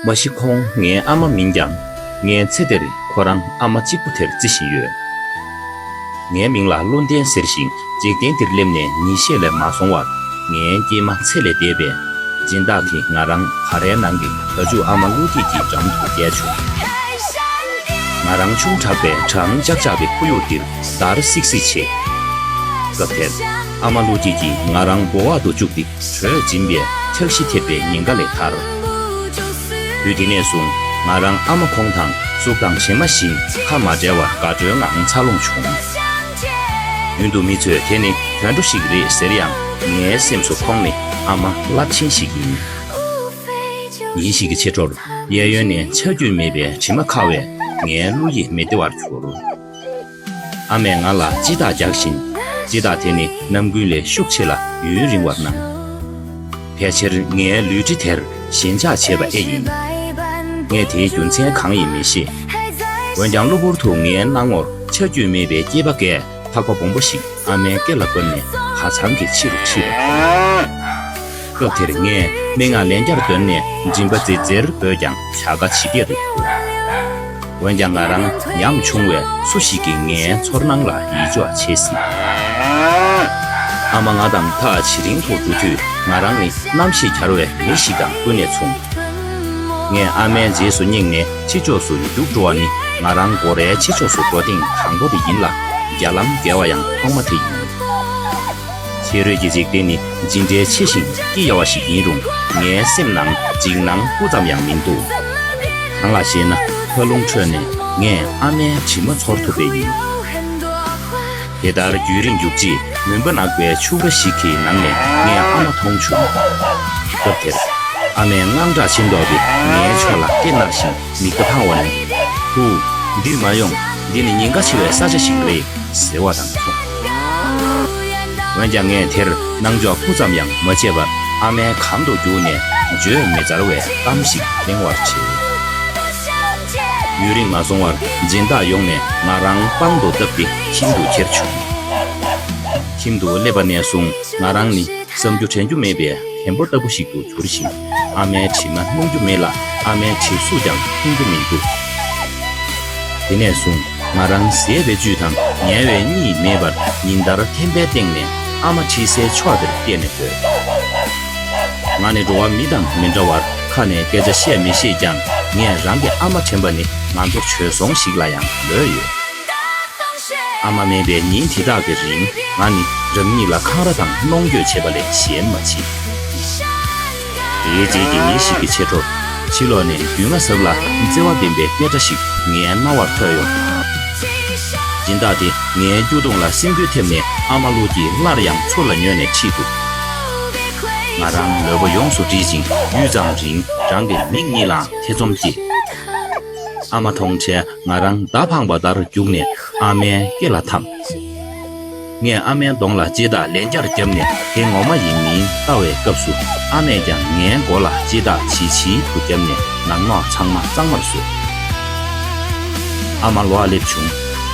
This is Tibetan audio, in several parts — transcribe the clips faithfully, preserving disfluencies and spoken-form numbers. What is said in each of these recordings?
མ་གཞི་ཁོང་ངའི་ཨ་མ་མིན་ཀྱང་། ངས་ཚེ་འདིར་ཁོ་རང་ཨ་མ་གཅིག་པུ་དེར་བརྩི་བཞིན་ཡོད། ངའི་མིང་ལ་བློ་ལྡན་ཟེར་ཞིང་། འཇིག་རྟེན་འདིར་སླེབས་ནས་ཉིན་ཤས་ལས་མ་སོང་བར། ངའི་སྐྱེས་མ་ཚེ་ལས་འདས་པས། སྦྱིན་བདག་གིས་ང་རང་བ་རའི་ནང་གི་བ་ཕྱུགས་ཨ་མ་བློ་སྐྱིད་ཀྱི་འགྲམ་དུ་བསྐྱལ་བྱུང་། ང་རང་ཆུང་དྲགས་པས་གྲང་ཅག་ཅག་གི་ཁོར་ཡུག་འདིར་འདར་སིག་སིག་བྱེད། སྐབས་དེར། ཨ་མ་བློ་སྐྱིད་ཀྱིས་ང་རང་སྦོ་འོག་ཏུ་བཅུག་སྟེ། དྲོད་འབྱིན་པའི་འཁྱག་ཤི་ཐེབས་པའི་ཉེན་ཁ་ལས་ཐར། དུས་དེ་ནས་བཟུང་ང་རང་ཨ་མ་ཁོང་དང་གཟུགས་དང་ཞེ་མ་བཞིན་ཁ་མ་བྲལ་བར་དགའ་སྤྲོའི་ངང་འཚར་ལོངས་བྱུང་། མདུན་དུ་མི་ཚོས་དེ་ནི་དུད་འགྲོ་ཞིག་རེད་ཟེར་ཡང་། ངའི་སེམས་སུ་ཁོང་ནི་ཨ་མ་རླབས་ཆེན་ཞིག་ཡིན། ཉིན་ཞིག་གི་ཕྱི་དྲོར། གཡས་གཡོན་ནས་ཆ་རྒྱུས་མེད་པའི་དྲི་མ་ཁ་བས་ངའི་བློ་ཡིད་མི་བདེ་བར་གྱུར། ཨ་མས་ང་ལ་དཔྱིད་ཐག་རྒྱག་བཞིན། དཔྱིད་ཐག་དེ་ནི་ནམ་རྒྱུན་ལས་ཤུགས་ཆེ་ལ་ཡུན་རིང་བར་སྣང་། ཕལ་ཆེར་ངའི་ལུས་དྲི་དེར་ཞེན་ཆགས་བྱས་པ་ཨེ་ཡིན། ངས་དེའི་རྒྱུ་མཚན་གང་ཡིན་མི་ཤེས། འོན་ཀྱང་གློ་བུར་དུ་ངའི་སྣང་ངོར་ཆ་རྒྱུས་མེད་པའི་སྐྱེས་པ་འགས་ཐག་པ་སྦོམ་པོ་ཞིག་ཨ་མའི་སྐེ་ལ་བསྐོན་ནས་ཁ་ཚང་གི་ཕྱི་རུ་ཁྲིད། སྐབས་དེར་ངས་སྨྲེ་ངག་ལན་བརྒྱར་འདོན་ནས་མགྲིན་པ་ཙིར་ཙིར་འབོད་ཀྱང་བྱ་དགའ་ཇི་སྐད་དུ་གྱུར། འོན་ཀྱང་ང་རང་ཉམ་ཆུང་བས་སུ་ཞིག་གིས་ངའི་ཚོར་སྣང་ལ་ཡིད་འཇོག་བྱེད་སྲིད། ཨ་མ་ང་དང་ཐག་ཇེ་རིང་དུ་འགྲོ་དུས་ང་རང་ནི་རྣམ་ཤེས་འཁྱར་བའི་མི་ཞིག་དང་ཀུན་ནས་མཚུངས། ངས་ཨ་མའི་རྗེས་སུ་སྙེགས་ནས་ཕྱི་ཕྱོགས་སུ་རྒྱུགས་འགྲོ་བ་ནི་ང་རང་སྒོ་རའི་ཕྱི་ཕྱོགས་སུ་འགྲོ་སྟངས་དང་པོ་དེ་ཡིན་ལ། རྒྱ་ལམ་བརྒལ་བ་ཡང་ཐོག་མ་དེ་ཡིན། ཕྱི་རོལ་གྱི་འཇིག་རྟེན་ནི་ཇི་འདྲའི་ཆེ་ཞིང་སྐྱི་གཡའ་བ་ཞིག་ཡིན་རུང་། ངའི་སེམས་ནང་འཇིགས་སྣང་སྤུ་ཙམ་ཡང་མི་འདུག། གང་ལགས་ཤེ་ན། ལྷ་ལུང་ཁྲོད་ནས་ངས་ཨ་མའི་དྲི་མ་ཚོར་ཐུབ་པས་ཡིན། དེ་ལྟར་རྒྱུན་རིང་རྒྱུགས་རྗེས། མུན་པ་ནག་པའི་ཆུ་ར་ཞིག་གི་ནང་ནས་ངས་ཨ་མ་མཐོང་བྱུང་། སྐབས་དེར། ཨ་མས་དངངས་སྐྲག་ཆེ་མདོག་གིས་ངའི་ཕྱོགས་ལ་སྐེ་བསྣར་ཞིང་མིག་ཏོ་འཕང་བ་ནི། ཧུ། འདིར་མ་ཡོང་། འདི་ནི་ཉེན་ཁ་ཆེ་བའི་ས་ཆ་ཞིག་རེད། ཟེར་བ་དང་མཚུངས། འོན་ཀྱང་ངས་དེར་སྣང་འཇོག་སྤུ་ཙམ་ཡང་མ་བྱས་པར་ཨ་མའི་གམ་དུ་རྒྱུགས་ནས་བརྗོད་མི་ཚར་བའི་གཏམ་ཞིག་གླེང་བར་བྱེད། ཡུན་རིང་མ་སོང་བར་སྦྱིན་བདག་ཡོང་ནས་ང་རང་པང་དུ་བཏབ་སྟེ་ཁྱིམ་དུ་ཁྱེར་བྱུང་། ཁྱིམ་དུ་སླེབས་པ་ནས་བཟུང་ང་རང་ནི་བསམ་རྒྱུ་དྲན་རྒྱུ་མེད་པའི་རྒན་པོ་ལྟ་བུ་ཞིག་ཏུ་གྱུར་ཞིང་། ཨ་མའི་དྲི་མ་སྣོམ་རྒྱུ་མེད་ལ་ཨ་མའི་གྲིབ་གཟུགས་ཀྱང་མཐོང་རྒྱུ་མི་འདུག། དེ་ནས་བཟུང་ང་རང་ཟས་པའི་བཅུད་དང་ཉལ་བའི་གཉིད་མེད་པར་ཉིན་ལྟར་ཐན་པའི་སྟེང་ནས་ཨ་མ་ཁྲིད་སའི་ཕྱོགས་དེར་བལྟས་ནས་སྡོད། ང་ནི་འགྲོ་བ་མི་དང་མི་འདྲ་བར་ཁ་ནས་སྐད་ཆ་བཤད་མི་ཤེས་ཀྱང་། ངས་རང་གི་ཨ་མ་དྲན་པ་ནི་ང་ཚོ་བྱོལ་སོང་ཞིག་ལ་ཡང་ལོས་ཡོད། ཨ་མ་མེད་པའི་ཉིན་དེ་དག་གི་རིང་ང་ནི་རང་ཉིད་ལ་འཁང་ར་དང་གནོང་འགྱོད་བྱེད་པ་ལས་གཞན་མ་མཆིས། དེའི་རྗེས་ཀྱི་ཉིན་ཞིག་གི་ཕྱི་དྲོར། ཕྱི་ལོགས་ནས་རྒྱུས་མངའ་ཟབ་ལ་བརྩེ་བ་ལྡན་པའི་སྐད་སྒྲ་ཞིག་ངའི་རྣ་བར་ཐོས་ཡོང་། སྦྱིན་བདག་དེ་ངའི་སྐྱོ་གདུང་ལ་སེམས་འགུལ་ཐེབས་ནས་ཨ་མ་བློ་སྐྱིད་སླར་ཡང་ཚུར་ལ་ཉོས་ནས་ཁྲིད་འདུག། ང་རང་ལུས་པོ་ཡོངས་སུ་བསྒྲིལ་ཅིང་ཡུད་ཙམ་རིང་རང་གི་མིག་གཉིས་ལའང་ཐེ་ཚོམ་སྐྱེས། ཨ་མ་མཐོང་འཕྲལ་ང་རང་མདའ་འཕངས་པ་ལྟར་རྒྱུགས་ནས་ཨ་མའི་སྐེ་ལ་འཐམས། ངས་ཨ་མའི་གདོང་ལ་ལྕེ་ལྡག་ལན་བརྒྱར་བརྒྱབ་ནས་དེ་ངོ་མ་ཡིན་མིན་ལྟ་བའི་སྐབས་སུ། ཨ་མས་ཀྱང་ངའི་མགོ་ལ་ལྕེ་ལྡག་ཇི་ཇི་དུ་བརྒྱབ་ནས་ནག་ནོག་ཚང་མ་གཙང་མར་བཟོས། ཨ་མ་ལོག་སླེབས་བྱུང་།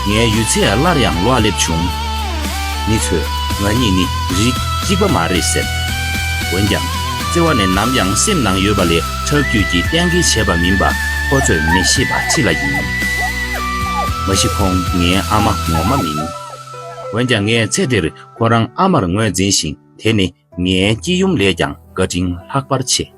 ངའི་ཡོད་ཚད་སླར་ཡང་ལོག་སླེབས་བྱུང་། མི་ཚོས་ང་གཉིས་ནི་རིགས་གཅིག་པ་མ་རེད་ཟེར། འོན་ཀྱང་། བརྩེ་བ་ནི་ནམ་ཡང་སེམས་ནང་ཡོད་པ་ལས་ཁྲག་རྒྱུད་ཀྱིས་གཏན་འཁེལ་བྱས་པ་མིན་པ་ཁོ་ཚོས་མི་ཤེས་པ་ཅི་ལ་ཡིན། མ་གཞི་ཁོང་ངའི་ཨ་མ་ངོ་མ་མིན། འོན་ཀྱང་ངས་ཚེ་འདིར་ཁོ་རང་ཨ་མར་ངོས་འཛིན་ཞིང་། དེ་ནི་ངའི་སྐྱིད་ཡུམ་ལས་ཀྱང་བཀའ་དྲིན་ལྷག་པར་ཆེ།